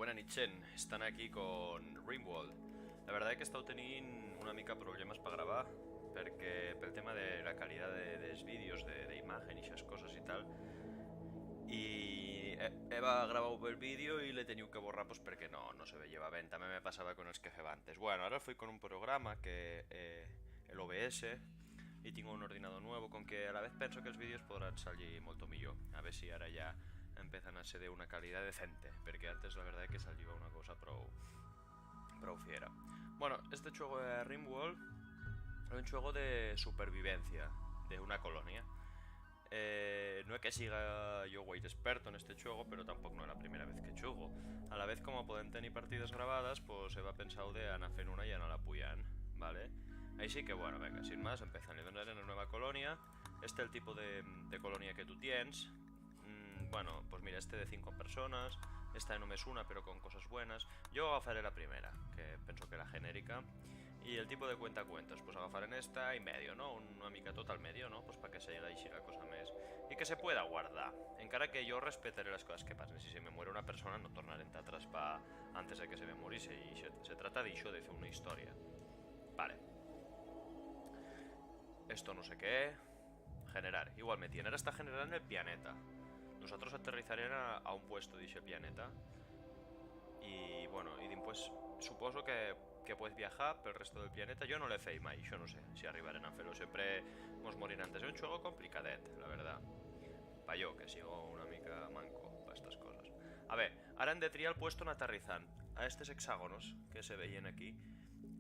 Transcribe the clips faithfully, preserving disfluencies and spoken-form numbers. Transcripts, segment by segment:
Buena nit, chent. Estam aquí con Rimworld. La verdat es que he estau tenint una mica problemas pa gravar, perque pel tema de la calidat de, dels vídeos, de, d'imagen y ixas cosas y tal, y he, heba grabau el vídeo y l'he teniu que borrar, pues, perque no, no se veyeba ben. Tamé me pasaba con els que feba antes. Bueno, ara foi con un programa que, eh, el O B S, y tingo un ordinador nuevo, con que a la vez penso que els vídeos podrán salir molto millor. A ver si ara ya empezan a ser de una calidat decente, perque antes la verdat es que saliba una cosa prou, prou fiera. Bueno, este chuego de Rimworld es un chuego de supervivencia de una colonia. Eh, no es que siga yo guaire experto en este chuego, pero tampoco no es la primera vez que chugo. A la vez, como podem tenir partidas grabadas, pues heba pensau de anar fent una y anar-la puyant, ¿vale? Així que, bueno, venga, sin más, empezam. Le donarem una nueva colonia. Este es el tipo de, de colonia que tú tienes. Mm, bueno, pues mira, este de cinco personas, esta de només una, pero con cosas buenas. Yo agafaré la primera, que penso que la genérica. Y el tipo de cuentacuentos, pues agafarem esta y medio, ¿no? Una mica tot al medio, ¿no? Pues pa que seiga y siga cosa mes. Y que se pueda guardar. Encara que yo respetaré las cosas que pasen. Si se me muere una persona, no tornaré a entrar atrás pa, antes de que se me muriese. Y se, se trata d'ixo, de fer una historia. Vale. Esto no sé qué. Generar. Igual me tiene. Ahora está generando el planeta. Nosotros aterrizarem a, a un puesto d'ixe planeta. Y, bueno, y dimpués suposo que, que puedes viajar pel resto del planeta. Yo no l'he feit mai, yo no sé si arribarem a fer-lo. Siempre mos morirem antes. Es un chuego complicadet, la verdat. Pa yo, que sigo una mica manco pa estas cosas. A ver, ara hem de triar el puesto on aterrizam. A estes hexágonos que se veyen aquí.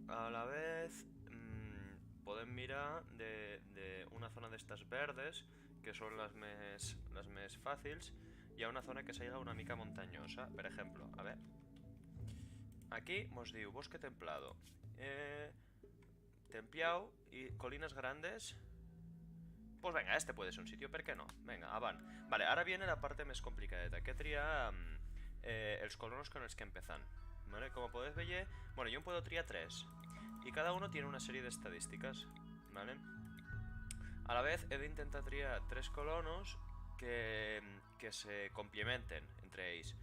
A la vez, mm, podem mirar de, de una zona d'estas verdes, que son las mes, las mes fácils, y a una zona que seiga una mica montanyosa. Per ejemplo, a ver. Aquí mos diu bosque templado. Eh, templiau y colinas grandes. Pues venga, este puede ser un sitio, per qué no? Venga, avant. Vale, ara viene la parte mes complicadeta. Que triar, mm, eh, els colonos con els que empezam. Vale, como podez veyer, bueno, yo puedo triar tres. Y cada uno tiene una serie d'estadísticas, vale? A la vez he d'intentar triar tres colonos que, que se complementen entre ells.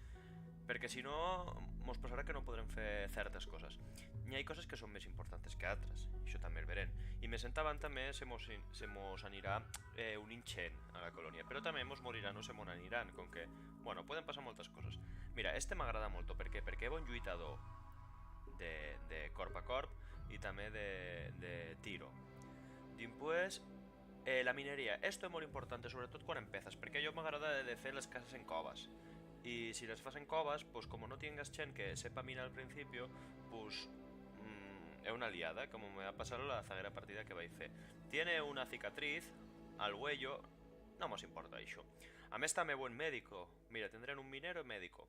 Perque si no, mos pasará que no podrem fer certas cosas. N'i hai cosas que son mes importantes que atras, ixo tamé el verem. Y mes endavant tamé se mos, se mos anirá, eh, un inchent a la colonia, pero tamé mos morirán o se mos anirán, con que, bueno, pueden pasar moltas cosas. Mira, este m'agrada molto, per qué? Perque heba un lluitador de, de corp a corp y tamé de, de tiro. Dimpués, eh, la minería. Esto es molt importante, sobre tot cuan empezas, perque a yo m'agrada de, de fer las casas en covas. Y si las fas en covas, pues como no tiengas chent que sepa minar al principio, pues, mm, es una liada, como me va pasar la zaguera partida que vai fer. Tiene una cicatriz al uello, no mos importa ixo. A mes tamé buen médico. Mira, tendrán un minero y médico.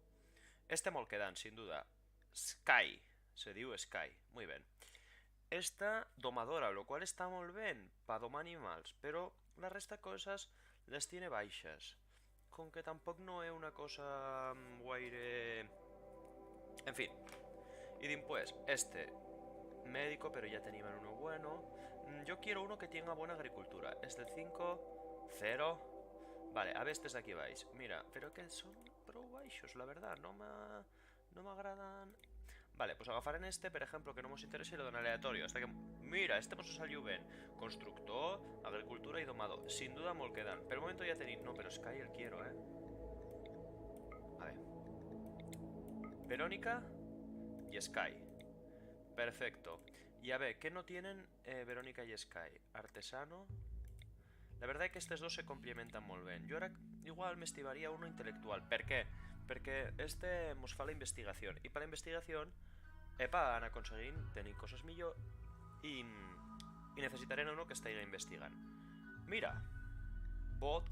Este molt quedan, sin duda. Sky. Se diu Sky. Muy ben. Esta domadora, lo cual está molt ben pa domar animals, pero la resta cosas las tiene baixas. Con que tampoc no es una cosa, mm, guaire... En fin. Y dimpués, este, médico, pero ya tenían uno bueno. Mm, yo quiero uno que tenga buena agricultura. Este cinco, cero. Vale, a ver estes d'aquí vais. Mira, pero que son prou baixos, la verdat, no m'a-, no m'agradan. Vale, pues agafarem este, per ejemplo, que no mos interesa y lo don aleatorio. Hasta que, mira, este mos ha saliu ben. Constructor, agricultura y domado. Sin duda molt quedan. Per momento ya tenim... No, pero Sky el quiero, eh. A ver. Verónica y Sky. Perfecto. Y a ver, ¿qué no tienen, eh, Verónica y Sky? Artesano. La verdat es que estes dos se complementan molt ben. Yo ara igual m'estibaría uno intelectual. Per qué? Perque este mos fa la investigación. Y pa la investigación, epa, anar conseguint, tenir cosas millor y, y necesitarem uno que estaiga investigant. Mira, Bot,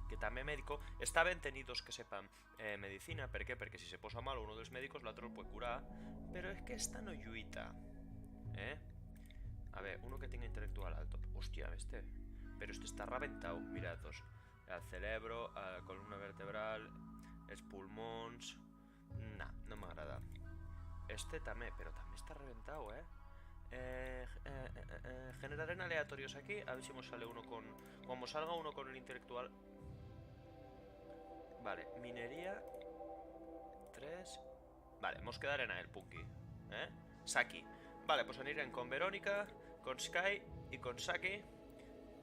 que tamé médico, está ben tenir dos que sepan, eh, medicina. Per qué? Perque si se posa malo uno dels médicos, l'atro el puede curar. Pero es que esta no lluita. Eh? A ver, uno que tenga intelectual alto. Hostia, este. Pero este está rabentau. Mira, dos. El cerebro, la columna vertebral, els pulmons. Nah, no m'agrada. Este tamé, pero tamé está reventau, eh? Eh, eh, eh, eh, eh, generarem aleatorios aquí, a ver si mos sale uno con... Cuando salga uno con el intelectual. Vale, minería. Tres. Vale, mos quedarem a el Punky, eh? Saki. Vale, pues anirem con Verónica, con Sky y con Saki.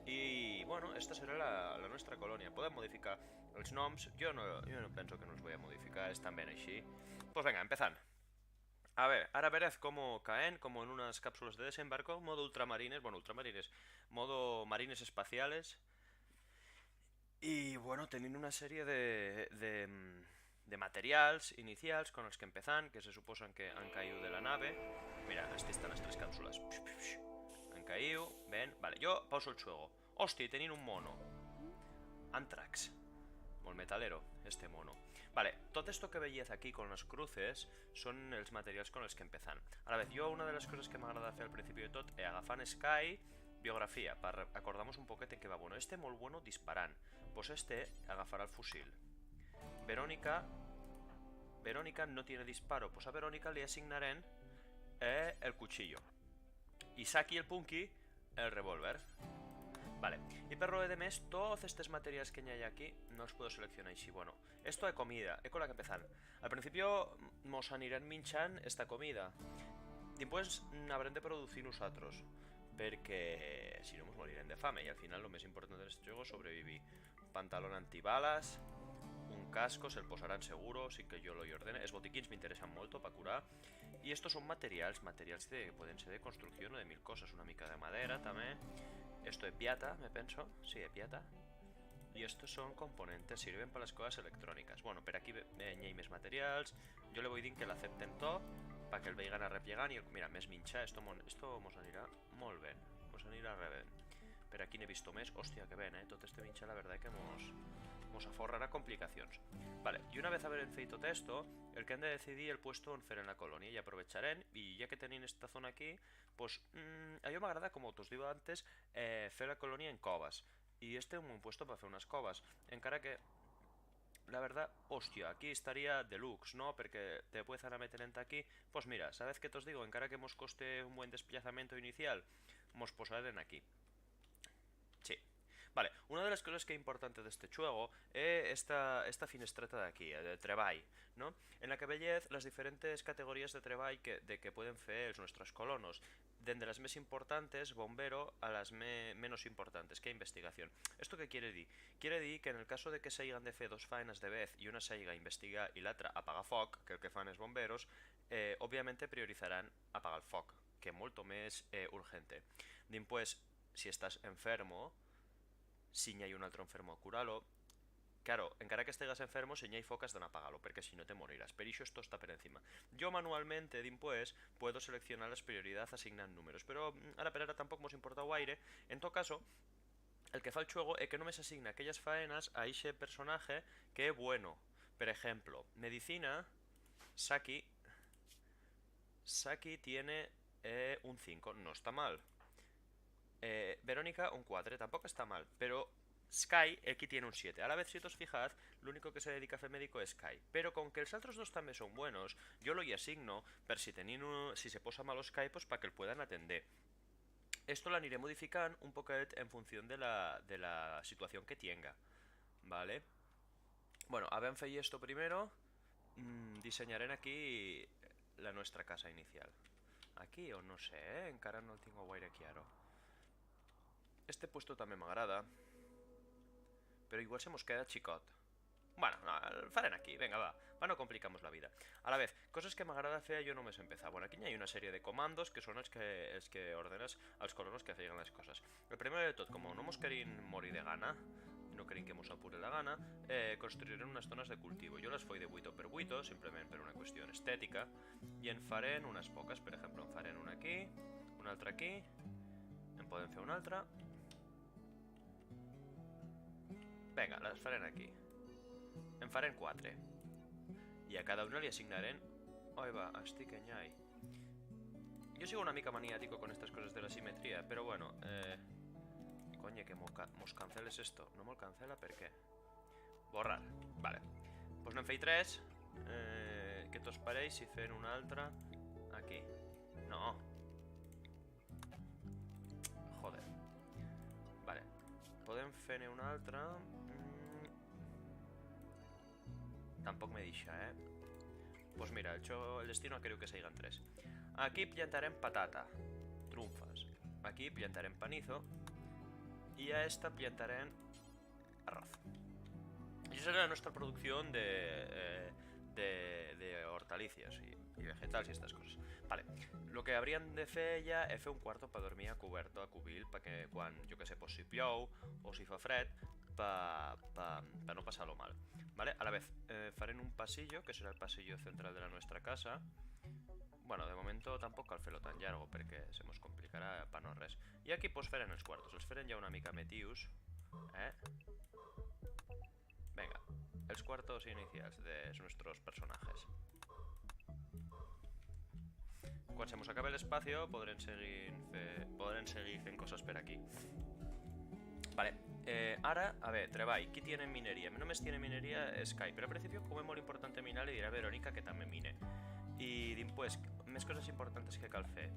Y, bueno, esta será la, la nuestra colonia. Podem modificar els noms. Yo no, yo no penso que no'ls voy a modificar, estan ben així. Pues venga, empezam. A ver, ara verez cómo caen, como en unas cápsulas de desembarco, modo ultramarines, bueno, ultramarines, modo marines espaciales. Y, bueno, tenim una serie de, de, mm, de materials inicials con els que empezam, que se suposan que han caíu de la nave. Mira, aquí están las tres cápsulas. Han caíu, ben, vale, yo pauso el chuego. Hostia, tenim un mono. Anthrax. Molt metalero, este mono. Vale, tot esto que veyez aquí con las cruces son els materials con els que empezam. Alavez, yo una de las cosas que m'agrada fer al principio de tot es agafar Sky, biografía, pa re-, acordar-mos un poquet en qué va. Bueno, este molt bueno disparant. Pues este agafará el fusil. Verónica, Verónica no tiene disparo. Pues a Verónica li asignarem, eh, el cuchillo. Y Saki el Punky, el revólver. Vale. Y per lo de mes, tots estes materials que n'i ha aquí, no'ls puedo seleccionar així. Bueno, esto de comida, é con la que empezam. Al principio, m-, mos aniran minchant esta comida. Dimpués, mm, habrem de producir nusatros, perque si no mos morirem de fame, y al final lo mes importante d'este chuego es sobrevivir. Pantalón antibalas, un casco, se'l posarán seguro, sin que yo lo ordene. Es botiquins m'interesan molto pa curar. Y estos son materials, materials de, pueden ser de construcción o de mil cosas. Una mica de madera también. Esto de piata, me penso. Sí, de piata. Y estos son componentes, sirven pa las cosas electrónicas. Bueno, per aquí ve-, eh, n'i hai mes materials. Yo le voi dir que l'acepten tot, pa que el veigan arrepllegant y el, mira, mes minchar, esto mon-, esto mos anirá molt ben. Mos anirá re ben. Per aquí n'he visto mes, hostia, que ben, eh? Tot este minchar, la verdad que mos, mos aforrará complicacions. Vale, y una vez haberem feito tot esto, el que hem de decidir el puesto on fer en la colonia, y aprovecharem, y ya que tenim esta zona aquí, pues, mm, a yo m'agrada, como tos digo antes, eh, fer la colonia en covas. Y este es un buen puesto pa fer unas covas. Encara que, la verdad, hostia, aquí estaría deluxe, ¿no? Perque te puedes anar meter enta aquí. Pues mira, sabez qué tos digo? Encara que mos coste un buen desplazamiento inicial, mos posarem aquí. Sí. Vale, una de las cosas que ye importante d'este chuego es esta, esta finestreta d'aquí, eh, de treball, ¿no? En la que veyez las diferentes categorías de treball que, de que pueden fer els nuestros colonos. Dende las mes importantes, bombero, a las me-, menos importantes, que ye investigación. ¿Esto qué quiere dir? Quiere dir que en el caso de que s'haigan de fer dos faenas de vez y una s'haiga investigar y l'atra apagar foc, que el que fan es bomberos, eh, obviamente priorizarán apagar el foc, que molto mes, eh, urgente. Dimpués, si estás enfermo, si n'i hai un altro enfermo a curar-lo. Claro, encara que estegas enfermo, si n'i hai foc has d'anar a apagar-lo, perque si no te morirás. Per ixo esto está per encima. Yo manualmente, dimpués, puedo seleccionar las prioridad asignant números, pero, mm, ara per ara tampoc mos importa guaire. En tot caso, el que fa el chuego é que només asigna aquellas faenas a ixe personaje que é bueno. Per ejemplo, medicina, Saki, Saki tiene, eh, un cinco, no está mal. Eh, Verónica, un cuatro, tampoco está mal, pero Sky, aquí tiene un siete. A la vez, si tos fijaz, l'único que se dedica a fer médico es Sky. Pero con que els altros dos también son buenos, yo lo i asigno, per si tenin un, si se posa malo Sky, pues pa que el puedan atender. Esto l'aniré modificant un poquet en función de la, de la situación que tienga, vale? Bueno, habem feito esto primero. Mm, diseñarem aquí la nuestra casa inicial. Aquí o no sé, eh? Encara no lo tiengo guaire claro. Este puesto también m'agrada. Pero igual se mos queda chicot. Bueno, no, el farem aquí, venga, va. Pa no complicamos la vida. A la vez, cosas que m'agrada fer a yo només empezar. Bueno, aquí ya hai una serie de comandos que son els que, els que ordenas als colonos que feigan las cosas. El primero de tot, como no mos querim morir de gana, no querim que mos apure la gana, eh, construirem unas zonas de cultivo. Yo las foi de vuito per vuito, simplement per una cuestión estética, y en farem unas pocas. Per ejemplo, en farem una aquí, una altra aquí, en podem fer una altra. Venga, las farem aquí. En farem cuatro. Y a cada una li asignarem... Oi va, asti que n'i hai. Yo sigo una mica maniático con estas cosas de la simetría, pero bueno, eh... Coñe, que mo ca-, mos canceles esto. No mol cancela, per qué? Borrar. Vale. Pues n'hem feit tres. Eh, qué tos pareix si fem una altra aquí? No. Joder. Vale. Podem fer-ne una altra. Mm. Tampoc me deixa, eh? Pues mira, el, cho, el destino a creo que seigan tres. Aquí plantarem patata, trunfas. Aquí plantarem panizo. Y a esta plantarem arroz. Y esa será la nuestra producción de, eh, de, de hortalicias y, y vegetals y estas cosas. Vale, lo que habrían de fer ya es fer un cuarto pa dormir a cuberto, a cubil, pa que cuan, yo que sé, pues si plou o si fa fred, pa, pa, pa no pasar-lo mal. Vale, a la vez, eh, farem un pasillo, que será el pasillo central de la nuestra casa. Bueno, de momento tampoco cal fer-lo tan llargo, porque se mos complicará pa no res. Y aquí, pues, farem els cuartos. Els farem ya una mica metius, eh? Venga, els cuartos inicials dels nuestros personajes. Cuan se mos acabe l'espacio, podrem seguir fe-, podrem seguir fent cosas per aquí. Vale, eh, ara, a ver, treball. Qui tiene minería? Només tiene minería Sky, pero al principio, como es molt importante minar, le diré a Verónica que también mine. Y dimpués, més cosas importantes que cal fer.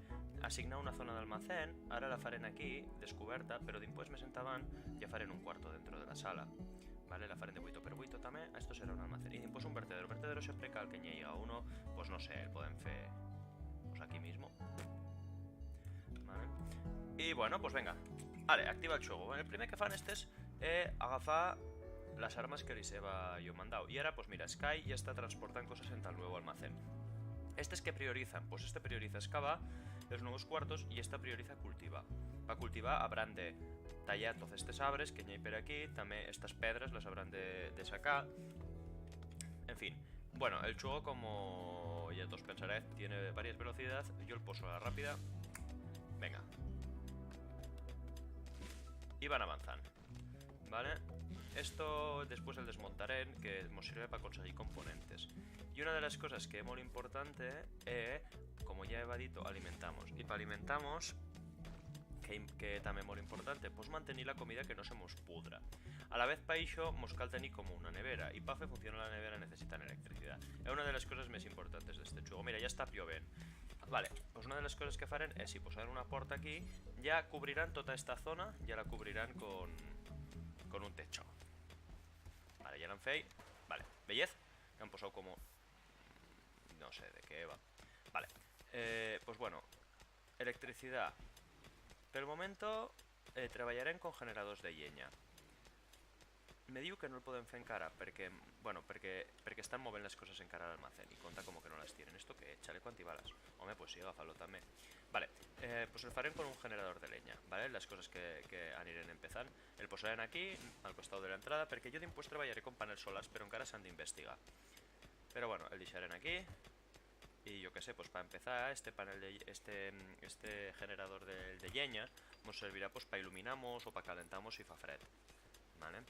Asignar una zona d'almacén, ara la farem aquí, descuberta, pero dimpués, més endavant, ya farem un cuarto dentro de la sala. Vale, la farem de vuito per vuito también. Esto será un almacén. Y dimpués un vertedero. Vertedero siempre cal que n'i haiga uno, pues no sé, el podem fer, pues aquí mismo. Vale. Y bueno, pues venga. Vale, activa el xuego. Bueno, el primer que fan estes, eh, agafar las armas que les heba yo mandau. Y ara, pues mira, Sky ya está transportant cosas enta el nuevo almacén. Estes que priorizan, pues este prioriza excavar els nuevos cuartos y esta prioriza cultivar. Pa cultivar habrán de tallar toz estes arbres que n'i hai per aquí, tamé estas pedras las habrán de, de sacar. En fin, bueno, el xuego, como ya toz pensaráis, tiene varias velocidades. Yo el poso a la rápida. Venga. Y van avanzant. Vale? Esto después el desmontarem, que mos sirve pa conseguir componentes. Y una de las cosas que es molt importante, eh, como ya heba dito, alimentamos. Y pa alimentamos, que, que tamé molt importante, pues mantenir la comida que no se mos pudra. A la vez, pa ixo, mos cal tenir como una nevera. Y pa fer funcionar la nevera necesitan electricidad. Es una de las cosas més importantes d'este xuego. Mira, ya está plovent. Vale, pues una de las cosas que farem es, si, pues, hacer una porta aquí, ya cubrirán tota esta zona, ya la cubrirán con, con un techo. Vale, ya l'han feit. Vale, veyez? Que han posau como, no sé de qué va. Vale, eh, pues bueno, electricidad. Pel momento, eh, treballarem con generadors de llenya. Me diu que no el podem fer encara, perque, bueno, perque, perque están movent las cosas encara a l'almacén y conta como que no las tienen. Esto qué? Chaleco antibalas. Home, pues sí, agafa-lo tamé. Vale, eh, pues el farem con un generador de leña, vale? Las cosas que, que aniren empezant. El posarem aquí, al costau de la entrada, perque yo dimpués treballaré con panels solars, pero encara s'han d'investigar. Pero bueno, el dixarem aquí. Y yo qué sé, pues pa empezar, este panel de, este, este generador de, de lleña mos servirá, pues, pa iluminamos o pa calentamos si fa fred. Vale?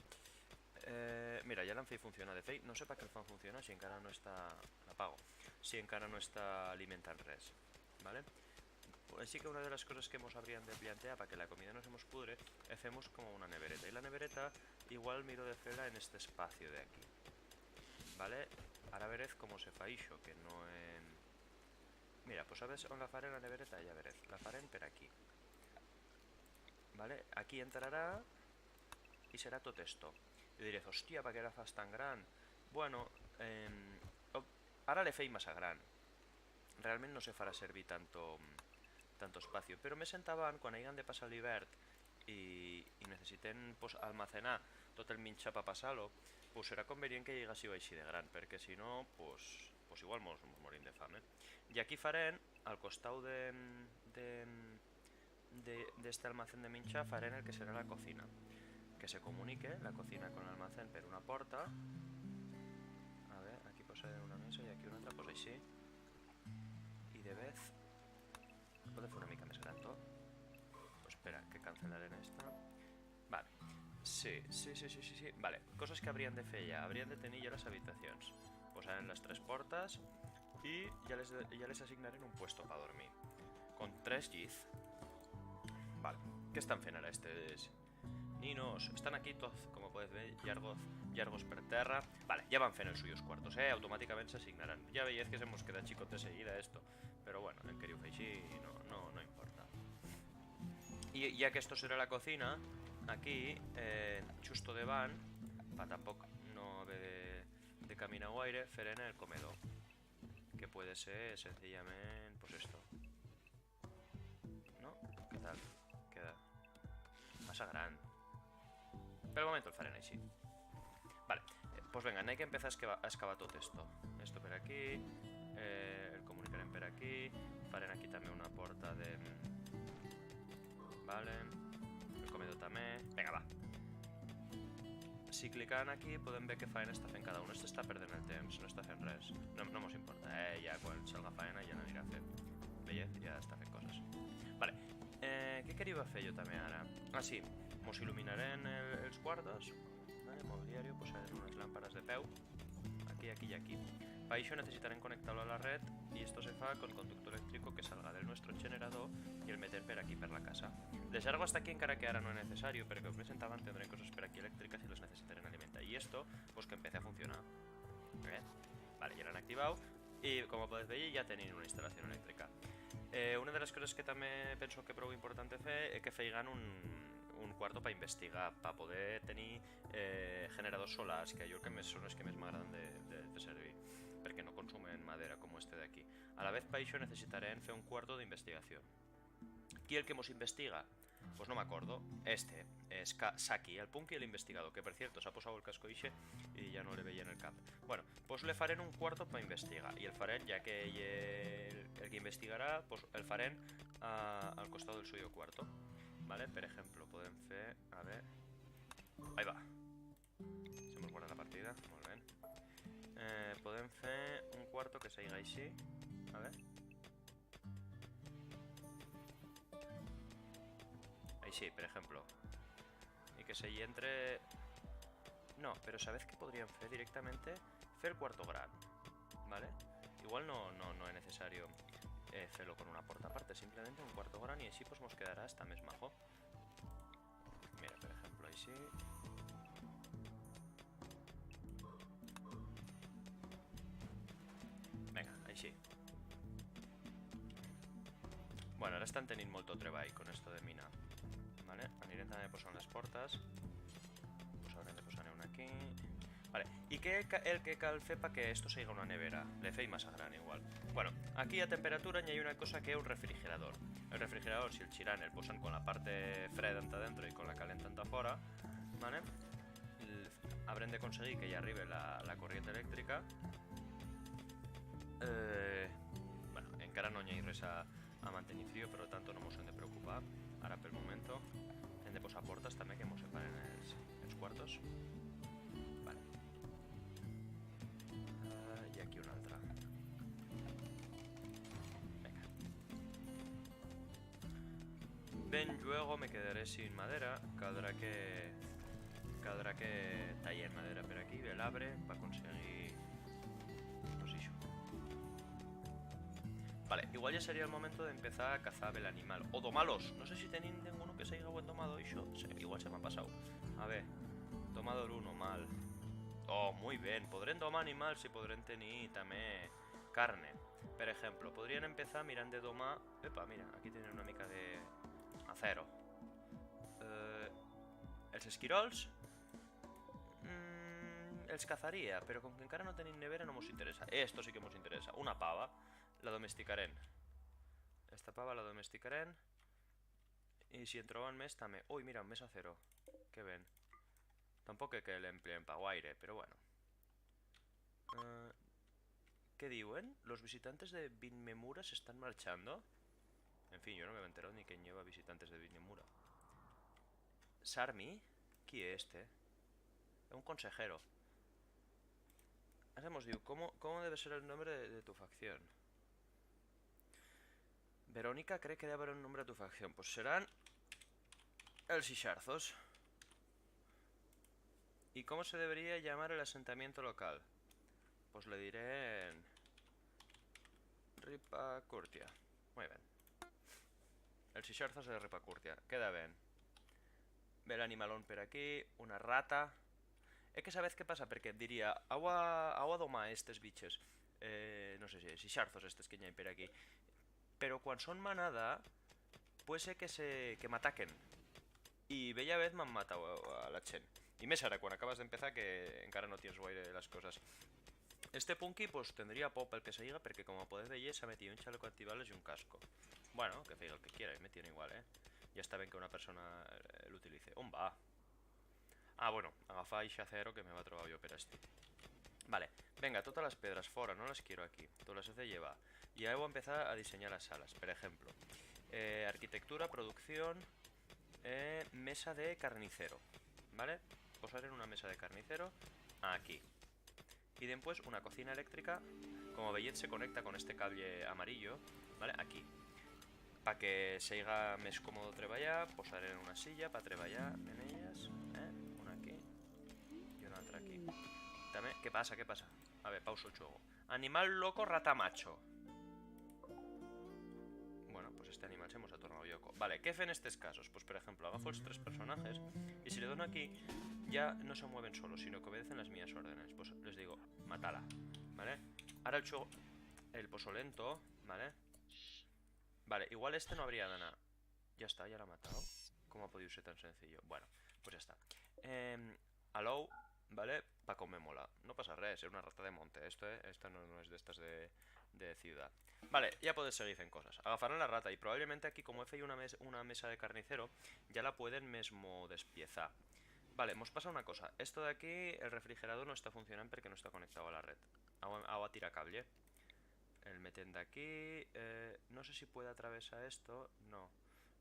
Eh, mira, ya l'han feit funcionar. De feit, no sé pa qué el fan funcionar si encara no está... L'apago. Si encara no está alimentant res. Vale? Pues sí que una de las cosas que mos habrían de plantear pa que la comida no se mos pudre, es femos como una nevereta. Y la nevereta igual miro de fer-la en este espacio de aquí. Vale? Ara verez cómo se fa ixo, que no en... Mira, pues sabes on la farem la nevereta? Ya verez. La farem per aquí. Vale? Aquí entrará y será tot esto. Y diréz, hostia, pa qué la fas tan gran? Bueno, em, o-, ara le fei masa gran. Realment no se fará servir tanto, tanto espacio. Pero més endavant, cuan haigan de pasar l'hivert y, y necesiten, pues, almacenar tot el minchar pa pasar-lo, pues será convenient que llegue así o així de gran, perque si no, pues, pues igual mos, mos morim de fame. Y aquí farem, al costau de, de, de, d'este almacén de minchar, farem el que será la cocina. Que se comunique la cocina con l'almacén per una porta. A ver, aquí posa una mesa y aquí una altra, pues així. Y de vez... Pode fer una mica més gran, tot? Pues espera, que cancelarem esta. Vale. Sí, sí, sí, sí, sí, sí. Vale, cosas que habrían de fer ya. Habrían de tenir ya las habitacions. Pues harán las tres portas y ya les, ya les asignarem un puesto pa dormir. Con tres llit. Vale. Qué están fent ara estes ninos? Están aquí toz, como podez ver, llargos, llargos per terra. Vale, ya van fent els suyos cuartos, eh? Automaticament s'asignarán. Ya veyez que se mos queda chicot de seguida esto. Pero bueno, en queriu fer així no, no, no importa. Y ya que esto será la cocina, aquí, eh, xusto debant, pa tampoc no haber de, de caminar guaire, ferem el comedor. que puede ser sencillament, pues esto. No? Qué tal? Queda masa gran. Pel momento el farem així. Vale, eh, pues venga, n'hai que empezar a esqueva-, a excavar tot esto. Esto per aquí, eh, el comunicarem per aquí, farem aquí tamé una porta de... Vale, el comedor tamé. Venga, va. Si clicam aquí podem ver qué faena està fent cada un. Este està perdent el temps, no està fent res. No, no mos importa, eh? Ya quan salga faena ya l'anirà a fer. Veyez, ya està fent coses. Vale. Eh, qué queriba fer yo tamé ara? Ah, sí. Mos iluminarem el, els cuartos. Vale, mobiliario, pues, eh, unas lámparas de peu. Aquí, aquí y aquí. Pa ixo necesitarem conectar-lo a la red y esto se fa con conducto eléctrico que salga del nuestro generador y el meter per aquí, per la casa. De llargo hasta aquí encara que ara no es necesario, pero que un mes endavant tendrem coses per aquí eléctricas y las necesitarem alimentar. Y esto, pues, que empece a funcionar. Eh? Vale, ya l'han activau. Y, como podez veyer, ya tenim una instalación eléctrica. Eh, una de las coses que tamé penso que prou importante fer es que feigan un, un cuarto pa investigar, pa poder tenir, eh, generadors solars, que a yo que me, son es que mes m'agradan de, de, de servir, perque no consumen madera como este d'aquí. A la vez, pa ixo necesitarem fer un cuarto d'investigación. Qui el que mos investiga? Pues no m'acordo. Este, es Ka-, Saki, el punky, el investigador, que, per cierto, s'ha posau el casco ixe y ya no le veyen el cap. Bueno, pues le farem un cuarto pa investigar, y el farem, ya que ye el, el que investigará, pues el farem a, al costau del suyo cuarto. Vale, per ejemplo, podem fer, a ver... Ahí va. Se mos guarda la partida, molt ben. Eh, podem fer un cuarto que saiga així. A ver. Així, per ejemplo. Y que se i entre... No, pero sabez qué podríem fer directamente? Fer el cuarto gran, vale? Igual no, no, no es necesario, eh, fer-lo con una porta aparte, simplemente un cuarto gran y així, pues, mos quedará hasta mes majo. Mira, per ejemplo, així. Venga, així. Bueno, ara están tenint molto treball con esto de mina. Vale, anirem tamé posant las portas. Pues haurem de posar una aquí. Vale, y qué ca-, el que cal fer pa que esto seiga una nevera? Le fei masa gran igual. Bueno, aquí a temperatura n'i hai una cosa que é un refrigerador. El refrigerador, si el chirán, el posan con la parte freda enta dentro y con la calenta enta fora, vale? L-, habrem de conseguir que ya arribe la, la corriente eléctrica. Eh, bueno, encara no n'i hai res a, a mantenir frío, per lo tanto no mos hem de preocupar. Ara, pel momento, hem de posar portas tamé que mos separen els, els cuartos. Vale. Ah, y aquí una altra. Venga. Ben, lluego me quedaré sin madera. Caldrá que, caldrá que taller madera per aquí, bel abre, pa conseguir, pues, ixo. Vale, igual ya sería el momento d'empezar a cazar bel animal. O domalos. No sé si tenim ninguno que saiga buen domado, ixo. Se, igual se m'ha pasau. A ver, domador uno, mal. Oh, muy ben. Podrem domar animals y podrem tenir tamé carne. Per ejemplo, podríem empezar mirant de domar... Epa, mira, aquí tienen una mica de acero. Eh, els esquirols... Mm, els cazaría, pero con que encara no tenim nevera no mos interesa. Esto sí que mos interesa. Una pava. La domesticarem. Esta pava la domesticarem. Y si en troban mes, tamé. Ui, mira, un mes acero. Qué ben. Tampoco que l'empleen pa guaire, pero bueno. Eh, qué diuen? Los visitantes de Binmemura se están marchando. En fin, yo no me he enterado ni que lleva visitantes de Binmemura. Sarmi? Qui es este? Es un consejero. Hemos diu, ¿cómo, cómo debe ser el nombre de, de tu facción? Verónica cree que debe haber un nombre a tu facción. Pues serán els Ixarzos. ¿Y cómo se debería llamar el asentamiento local? Pues le diré en Ripacurtia. Muy ben. Els Ixarzos de Ripacurtia. Queda ben. Bel animalón per aquí, una rata. Es que sabez qué pasa? Perque diría, hau a, hau a domar estes biches. Eh, no sé si, els Ixarzos estes que n'i hai per aquí. Pero cuan son manada, puede ser que se, que m'ataquen. Y bella vez m'han matau a, a la chent. Y mes ara, cuan acabas d'empezar, que encara no tiens guaire las cosas. Este punky, pues, tendría por pel que se diga, porque, como podez veyer, s'ha metido un chaleco antibalas y un casco. Bueno, que feiga el que quiera, me tiene igual, eh. Ya está ben que una persona, eh, lo utilice. On va? Ah, bueno, agafa ixe acero que m'heba trobau yo per astí. Vale, venga, totas las pedras fora, no las quiero aquí. Todas las he de llevar. Y ahora voy a empezar a diseñar las salas. Por ejemplo, eh, arquitectura, producción, eh, mesa de carnicero, ¿vale? Posar en una mesa de carnicero aquí. Y dempués una cocina electrica, como veyez, se conecta con este cable amarillo, ¿vale? Aquí. Pa que seiga mes cómodo treballar, posar en una silla pa treballar en ellas, eh? Una aquí y una altra aquí. También, ¿qué pasa? ¿Qué pasa? A ver, pauso el chuego. Animal loco, rata macho. Bueno, pues este animal se mos ha tornau lloco. Vale, ¿qué fe en estes casos? Pues, por ejemplo, agafo els tres personajes y si le dono aquí, ya no se mueven solos, sino que obedecen las mías órdenes. Pues les digo, matala, ¿vale? Ahora el chuego, el poso lento, ¿vale? Vale, igual este no habría nada. Ya está, ya lo ha matado. ¿Cómo ha podido ser tan sencillo? Bueno, pues ya está. Em, aló, ¿vale? Pa comer mola. No pasa res, es una rata de monte. Esto, eh, esta no, no es de estas de, de ciudad. Vale, ya podez seguir fent cosas. Agafarán la rata y probablemente aquí, como he feito una mes-, una mesa de carnicero, ya la pueden mesmo despiezar. Vale, mos pasa una cosa. Esto de aquí, el refrigerador no está funcionando porque no está conectado a la red. Agua, agua tira cable. El meten d'aquí, eh, no sé si puede atravesar esto, no.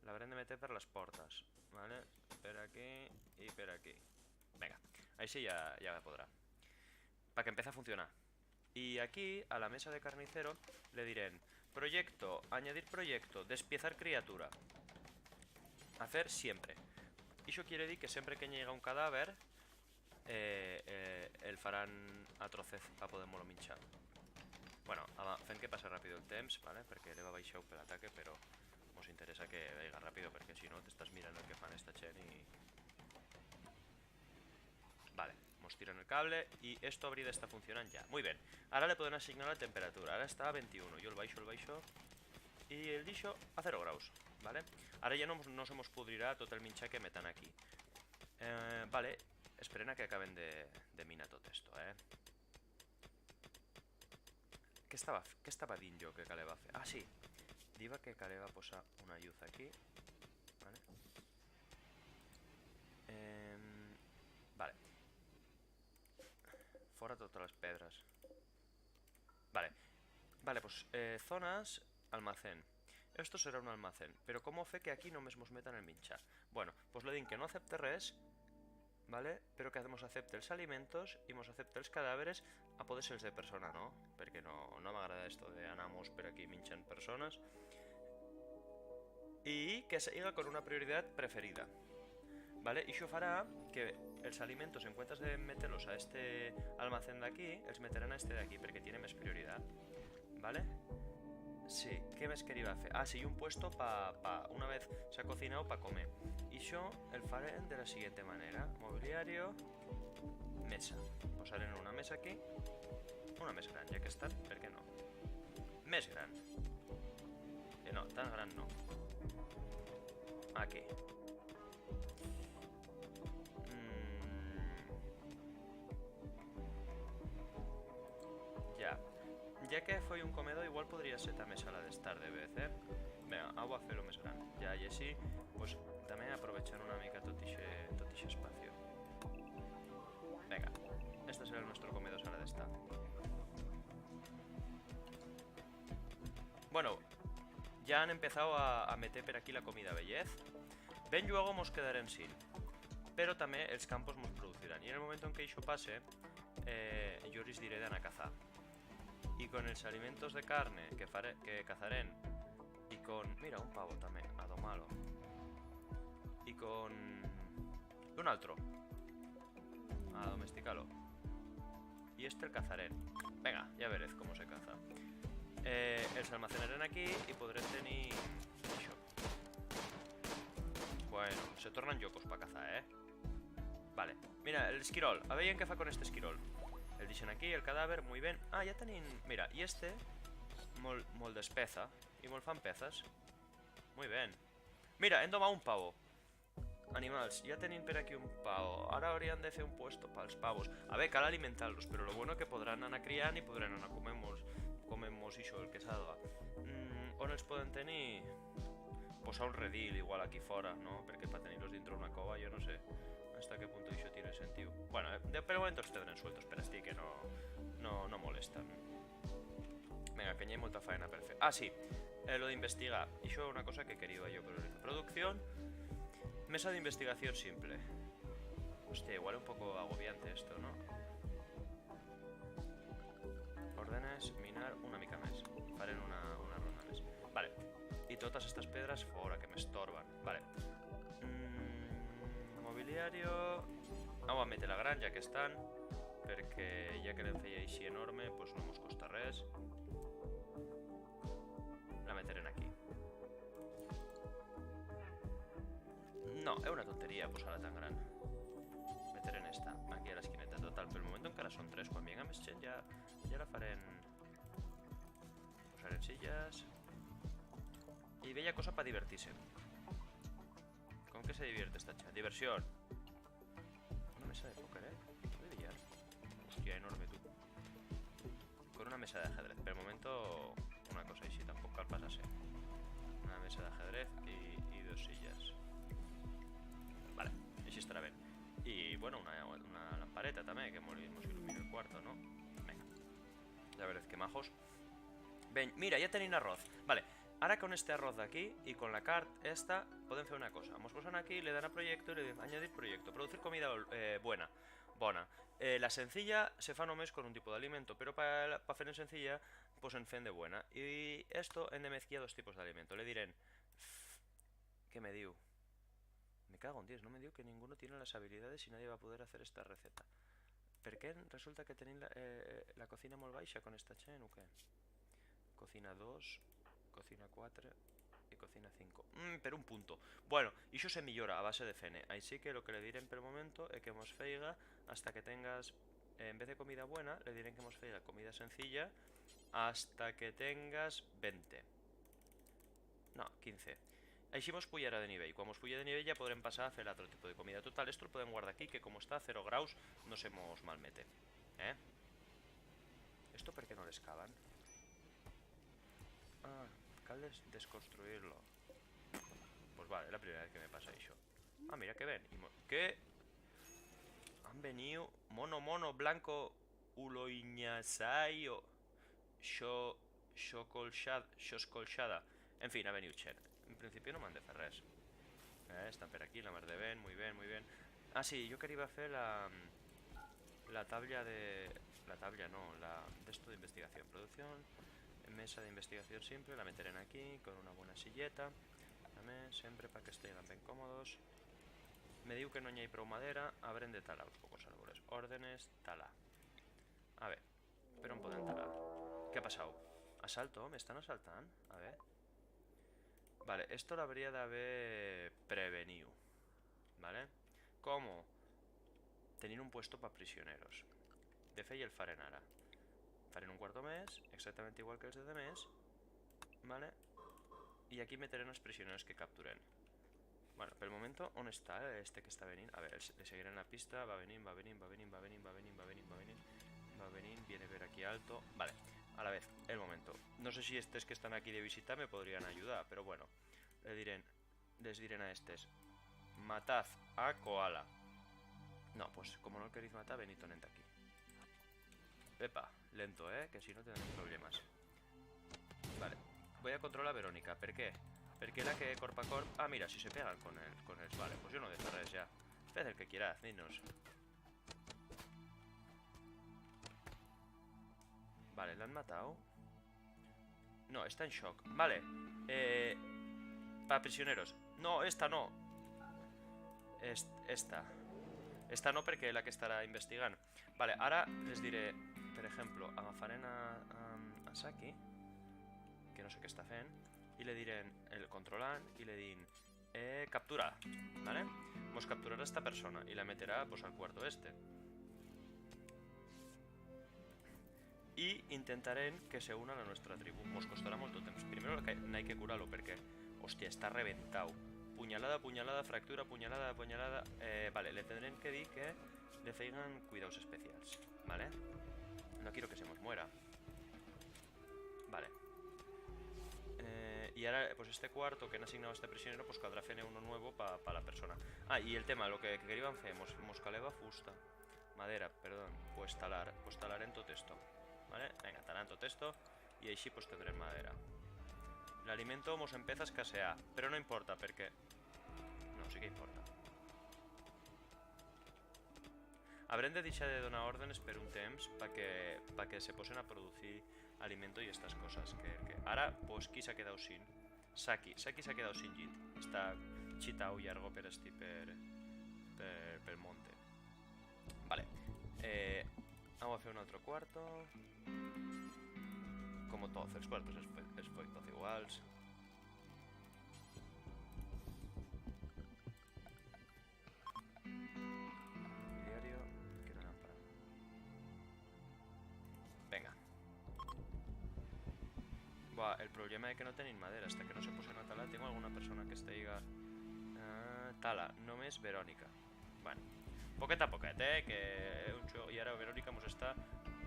L'habrem de meter per las portas, ¿vale? Per aquí y per aquí. Venga, ahí sí ya, ya podrá. Pa que empiece a funcionar. Y aquí, a la mesa de carnicero, le direm, proyecto, añadir proyecto, despiezar criatura. Hacer siempre. Ixo quiere dir que siempre que llega un cadáver, eh, eh, el farán a trocez pa poder-mo-lo minchar. Bueno, ava, fem que pase rápido el temps, ¿vale? Porque le va baixar pel ataque, pero mos interesa que vaiga rápido, porque si no t'estás mirando el que fan esta chent y... Vale, mos tiran el cable y esto habría d'estar funcionando ya. Muy bien, ahora le podem asignar la temperatura. Ahora está a veintiuno, yo el baixo, el baixo y el dixo a cero graus, ¿vale? Ahora ya no, no se mos pudrirá tot el minchar que metan aquí. Eh, vale, esperem a que acaben de, de minar tot esto, eh. Qué estaba, qué estaba dient yo que caleba fer? Ah, sí. Diba que caleba posar una lluz aquí. Vale. Em, vale. Fora totes les pedres. Vale. Vale, pues, eh, zonas, almacén. Esto será un almacén, pero cómo fe que aquí no mesmos metan el minchar? Bueno, pues le din que no acepte res, ¿vale? Pero que mos acepte els alimentos y mos acepte els cadáveres a poder ser de persona, ¿no? Porque no, no m'agrada esto de anamos per aquí minchant personas. Y que siga con una prioridat preferida. Vale, ixo fará que els alimentos, en cuentas de meter-los a este almacén d'aquí, els meterán a este d'aquí, porque tiene mes prioridat. Vale? Sí, qué mes queriba fer? Ah, sí, un puesto pa, pa, una vez s'ha cocinau, pa comer. Ixo el farem de la siguiente manera. Mobiliario, mesa. Posarem una mesa aquí. Una mes gran, ya que están, per qué no? Mes gran. Que no, tan gran no. Aquí. Mm. Ya. Ya que foi un comedor, igual podría ser tamé sala d'estar de vez, eh? Venga, agua fer-lo mes gran. Ya, y así, pues, tamé aprovechar una mica tot ixe, tot ixe espacio. Venga, este será el nuestro comedor sala d'estar. Bueno, ya han empezau a, a meter per aquí la comida, veyez. Ben lluego mos quedarem sin, pero tamé els campos mos producirán. Y en el momento en que ixo pase, eh, yo lis diré d'anar a cazar. Y con els alimentos de carne que fare-, que cazarem, y con, mira, un pavo tamé, a domalo. Y con un altro. A domesticar-lo. Y este el cazarem. Venga, ya verez cómo se caza. Eh, els almacenarem aquí y podrem tenir ixo. Bueno, se tornan llocos pa cazar, eh? Vale. Mira, el esquirol. A veyer qué fa con este esquirol. El dixen aquí, el cadáver, muy bien. Ah, ya tenim... Mira, y este... Mol, mol despeza. Y mol fan pezas. Muy bien. Mira, hem domau un pavo. Animals, ya tenim per aquí un pavo. Ara haurían de fer un puesto pa'ls pavos. A ver, cal alimentar-los, pero lo bueno que podrán anar criant y podrán anar comer-mos, comer-mos ixo, el que salga. Mm, on els poden tenir? Pues a un redil igual aquí fora, no? Perque pa tenir-los dintre una cova, yo no sé hasta qué punto ixo tiene sentido. Bueno, eh, de, per momento els tendrem sueltos per astí, que no, no, no molestan. Venga, que n'i hai molta faena per fer. Ah, sí, eh, lo d'investigar. Ixo é una cosa que quería yo, pero producción, mesa d'investigación simple. Hostia, igual é un poco agobiante esto, no? Órdenes, minar, una mica mes. Farem una, una ronda mes. Vale. Y totas estas pedras fora, que m'estorban. Vale. Mm, mobiliario. Vamos a meter la granja que están, porque ya que l'hem feita així enorme, pues no mos costa res. La meterem aquí. No, es una tontería posar-la tan gran. Meterem esta, aquí a la esquineta. Total, pel momento encara son tres. Quan vienga més gent ya, ya la farem. Posarem sillas. Y bella cosa pa divertir-se. ¿Con qué se divierte esta chent? Diversión. Una mesa de póker, ¿eh? De billar. Hostia, enorme, tú. Con una mesa de ajedrez. Pel momento, una cosa així, tampoco cal pasar-se. Una mesa de ajedrez y, y dos sillas. Vale, així estará ben. Y, bueno, una, una lampareta también, que mos, mos ilumine el cuarto, ¿no? Venga. Ya veréz qué majos. Ben, mira, ya tenim arroz. Vale, ara con este arroz d'aquí y con la cart esta, podem fer una cosa. Mos posan aquí, le dan a proyecto y le dicen añadir proyecto, producir comida ol-, eh, buena. Bona. Eh, la sencilla se fa només con un tipo d'alimento, pero pa, pa fer en sencilla, pues en fem de buena. Y esto hem de mezcllar dos tipos d'alimento. Le direm, ¿qué me diu? Me cago en diez, no me diu que ninguno tiene las habilidades y nadie va a poder hacer esta receta. ¿Per qué resulta que tenim la, eh, la cocina molt baixa con esta chent o qué? Cocina dos, cocina cuatro y cocina cinco. Mm, per un punto. Bueno, ixo se millora a base de fene. Així que lo que le direm per momento é que mos feiga hasta que tengas, eh, en vez de comida buena, le direm que mos feiga comida sencilla hasta que tengas veinte. No, quince. Així mos pujará de nivell. Cuan mos puje de nivell ya podrem pasar a fer l'atro tipo de comida. Total, esto lo podem guardar aquí, que como está a cero graus, no se mos malmete. ¿Eh? ¿Esto per qué no l'excavan? Ah, cal des-, desconstruir-lo. Pues vale, es la primera vez que me pasa ixo. Ah, mira que ben. Y mo-, ¿qué? Han veniu mono, mono, blanco, uloiñasaio, xo-, xocolxad-, xoscolxada. En fin, ha veniu chent. En principio no m'han de fer res. Eh, están per aquí, la mar de ben, muy ben, muy ben. Ah, sí, yo quería fer la, la tabla de... La tabla no, la d'esto d'investigación. Producción, mesa d'investigación simple, la meterem aquí, con una buena silleta. También, siempre pa que esteigan ben cómodos. Me diu que no n'i hai prou madera, habrem de talar uns pocos árboles. Órdenes, tala. A ver, per on podem talar? ¿Qué ha pasau? ¿Asalto? ¿Me están asaltant? A ver. Vale, esto l'habría d'haber preveniu. Vale? ¿Cómo? Tenir un puesto pa prisioneros. De fet, el farem ara. Farem un cuarto mes, exactamente igual que els de demés. Vale? Y aquí meterem els prisioneros que capturem. Bueno, pel momento, on està, eh, este que està venint? A ver, le seguirem la pista, va venint, va venint, va venint, va venint, viene per aquí alto. Vale, a la vez, el momento. No sé si estes que están aquí de visita me podrían ayudar, pero bueno, le direm, les direm a estes: "Mataz a Koala". No, pues como no el queriz matar, venid tonent aquí. Epa, lento, eh, que si no tendrem problemas. Vale, voy a controlar a Verónica. ¿Per qué? Perque la que corpa corp... Ah, mira, si se pegan con el, con el... Vale, pues yo no dejo res ya. Fez el que quieraz, ninos. Vale, ¿l'han matau? No, está en shock. Vale. Eh, pa prisioneros. No, esta no. Est-, esta. Esta no, perque la que estará investigant. Vale, ara les diré, per ejemplo, agafarem a, a, a Saki, que no sé qué está fent, y le direm, el controlant, y le din, eh, captura, vale? Mos capturará esta persona y la meterá, pues, al cuarto este. Y intentarem que se una a la nuestra tribu. Mos costará molto temps. Primero que n'hai que curar-lo, perque, hostia, está reventau. Punyalada, punyalada, fractura, punyalada, punyalada. Eh, vale, le tendrem que dir que le feigan cuidaus especials, vale? No quiero que se mos muera. Vale. Eh, y ara, pues, este cuarto que han asignau a este prisionero, pues, caldrá fer-ne uno nuevo pa, pa la persona. Ah, y el tema, lo que, que queriban fer, mos, mos caleba fusta. Madera, perdón. Pues talar, pues talarem tot esto. Vale? Venga, talarem tot esto. Y així, pues, tendrem madera. L'alimento mos empeza a escasear, pero no importa, perque... No, sí que importa. Habrem de dixar de donar ordenes per un temps pa que, pa que se posen a producir alimento y estas cosas. Que, que... Ara, pues, qui s'ha quedau sin? Saki. Saki s'ha quedau sin llit. Está chitau llargo per esti, per, per, pel monte. Vale. Eh, vamos a fer un otro cuarto. Como toz, els cuartos es, es foi toz iguals. Mobiliario, quiero lámpara. Venga. Buah, el problema es que no tenim madera. Hasta que no se posen a talar, tengo alguna persona que este diga, ah, tala, només Verónica. Bueno, poquet a poquet, eh, que un cho-, y ara Verónica mos está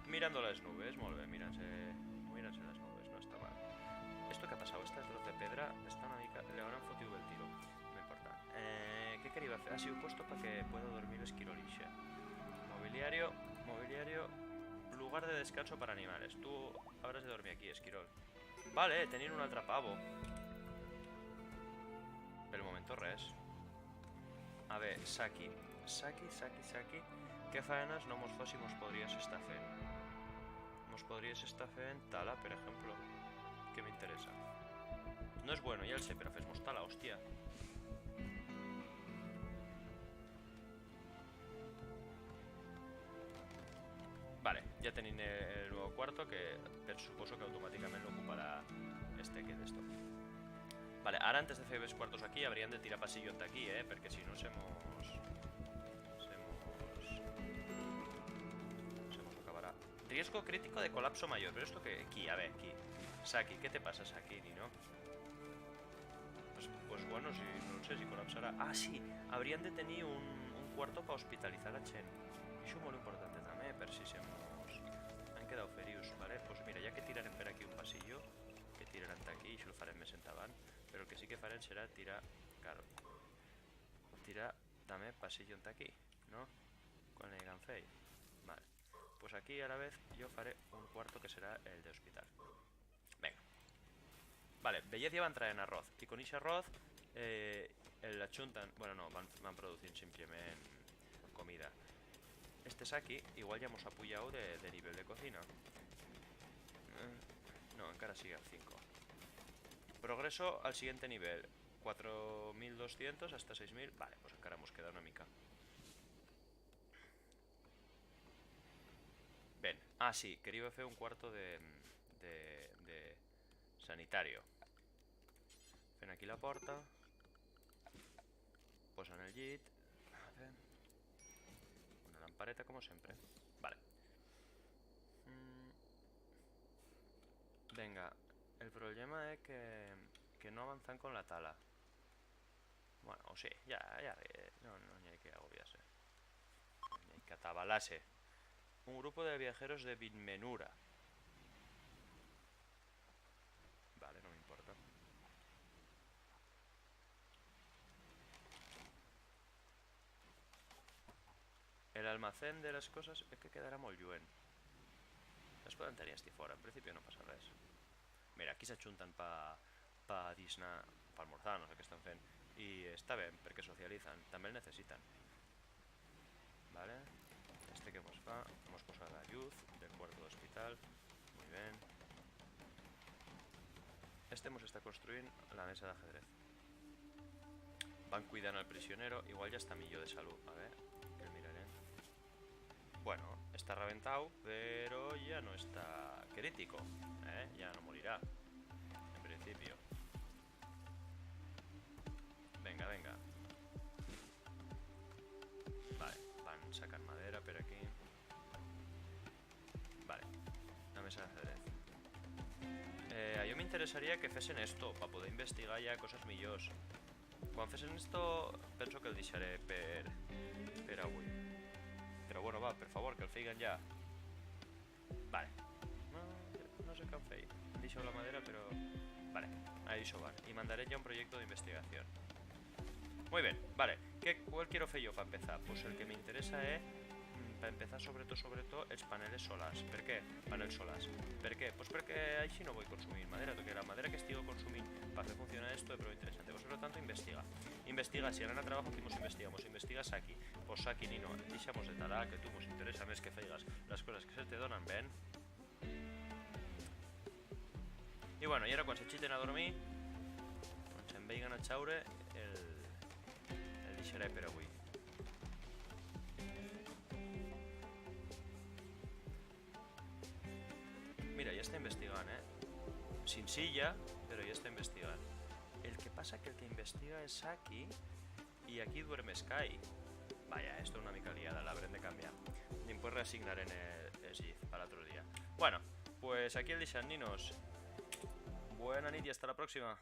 mirando las nubes, molt bé, míranse, míranse las nubes, no está mal. Esto que ha pasau, esta troz de pedra está una mica, le habrán fotiu el tiro, no importa. Eh, qué queriba fer? Ah, sí, un puesto pa que pueda dormir l'esquirol ixe. Mobiliario, mobiliario, lugar de descanso para animales. Tú habrás de dormir aquí, esquirol. Vale, tenim un altre pavo. Pel momento res. A ver, Saki. Saki, Saki, Saki. Qué faenas no mos fa si mos podrías estar fent? Mos podrías estar fent tala, per ejemplo. Qué m'interesa? No es bueno, ya el sé, pero fes-mos tala, hostia. Vale, ya tenim el, el nuevo cuarto, que per suposo que automaticament l'ocupará este que d'esto. Vale, ara antes de fer els cuartos aquí, habrían de tirar pasillo enta aquí, eh? Perque si no se mos, se mos, se mos acabará. Riesgo crítico de colapso mayor, pero esto que, aquí, a ver, aquí. Saki, qué te pasa, Saki, nino? Pues, pues bueno, si, no sé si colapsará. Ah, sí, habrían de tenir un, un cuarto pa hospitalizar a chent. Ixo molo importante tamé, per si se mos han quedau ferius, vale? Pues mira, ya que tirarem per aquí un pasillo, que tirarem ta aquí, ixo lo farem mes endavant, pero el que sí que farem será tirar, claro, tirar tamé pasillo enta aquí, no? Con el ganfei. Vale. Pues aquí a la vez yo faré un cuarto que será el de hospital. Venga. Vale, bellez ya van traer en arroz. Y con ixe arroz, eh, el achuntan... Bueno, no, van, van producint simplement comida. Este Saki igual ya mos ha puyau de, de nivel de cocina. Eh, no, encara sigue al cinco. Progreso al siguiente nivel. Cuatro mil doscientos hasta seis mil. Vale, pues encara mos queda una mica. Ben, ah, sí, queriba fer un cuarto de, de, de sanitario. Fem aquí la porta. Posan el llit. A ver. Una lampareta, como sempre. Vale. Mm. Venga, el problema es que, que no avanzan con la tala. Bueno, o sí, ya, ya, eh, no, no, no hay que agobiarse. No hay que atabalarse. Un grupo de viajeros de Binmenura. Vale, no me importa. El almacén de las cosas es que quedará molt lluent. Las podem tenir esti fora, en principio no pasa res. Mira, aquí s'achuntan pa, pa disnar, pa almorzar, no sé qué están fent. Y está ben, perque socializan, también necesitan. Vale. Este que mos fa, mos posa la lluz del cuarto d'hospital. Muy ben. Este mos está construint la mesa d'ajedrez. Van cuidant al prisionero, igual ya está millor de salud. A ver, que miraré. Bueno, está rebentau, pero ya no está crítico, eh? Ya no morirá, en principio. Venga, venga. Vale, van sacant madera per aquí. Vale, una mesa d'ajedrez. Eh, a yo m'interesaría que fesen esto, pa poder investigar ya cosas millors. Cuan fesen esto, penso que el dixaré per, per avui. Pero bueno, va, per favor, que el feigan ya. Vale. No, no sé qué han feito. Han dixau la madera, pero... Vale, a ixo van. Y mandaré ya un proyecto d'investigación. Muy bien, vale. Qué, cuál quiero fer yo pa empezar? Pues el que m'interesa es, mm, pa empezar, sobre todo, sobre todo, els paneles solars. Per qué? Panels solars. Per qué? Pues perque així no voi consumir madera, porque la madera que estigo consumint pa fer funcionar esto es prou interesante. Pues, per lo tanto, investiga. Investiga, si anam a trabajo, aquí mos investigamos. Investiga saqui. Pues saqui, nino, dixamos de talar, que tu mos interesa mes que feigas las cosas que se te donan ben. Y bueno, y ahora cuan se chiten a dormir, cuan se'n veigan a chaure, el, el dixaré per avui. Mira, ya está investigant, eh? Sin silla, pero ya está investigant. El que pasa que el que investiga es aquí, y aquí duerme Sky. Vaya, esto es una mica liada, la habrem de cambiar. Dimpués reasignarem el, el lliz para otro día. Bueno, pues aquí el dixan, ninos. Buena nit y hasta la próxima.